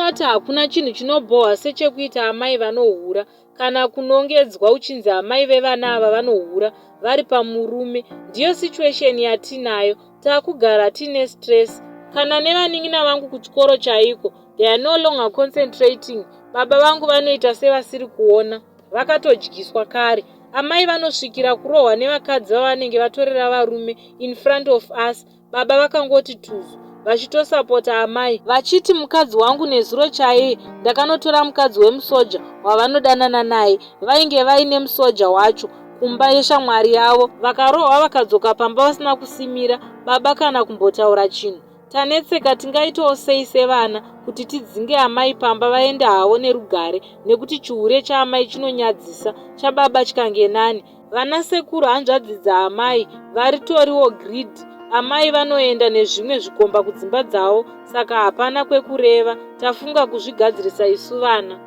Ndingati hakuna chinhu chinobhohwa sechekuita amai vanohura kana kunongedzwa uchinzi amai vevana ava vanohura vari pamurume. Ndiyo situation yatinayo, takugara tiine stress. Kana nevanin'ina vangu kuchikoro chaiko, they are no longer concentrating. Baba vangu vanoita sevasiri kuona. Vakatodyiswa kare. Amai vanosvikira kurohwa nevakadzi vavanenge vatorera varume in front of us. Baba vakangoti tuzu vachitosapota amai vachiti mukadzi wangu nezuro chaiye ndakanotora mukadzi wemusoja wavanodanana naye. Vainge vaine musoja wacho kumba yeshamwari yavo. Vakarohwa vakadzoka pamba vasina kusimira baba kana kumbotaura chinhu. Tanetseka tingaitawo sei sevana kuti tidzinge amai pamba vaende havo nerugare nekuti chihure chaamai chinonyadzisa chababa chikange nani. Vana sekuru hanzvadzi dzaamai varitoriwo greedy amai vanoenda nezvimwe zvikomba kudzimba dzavo saka hapana kwekureva tafunga kuzvigadzirisa isu vana.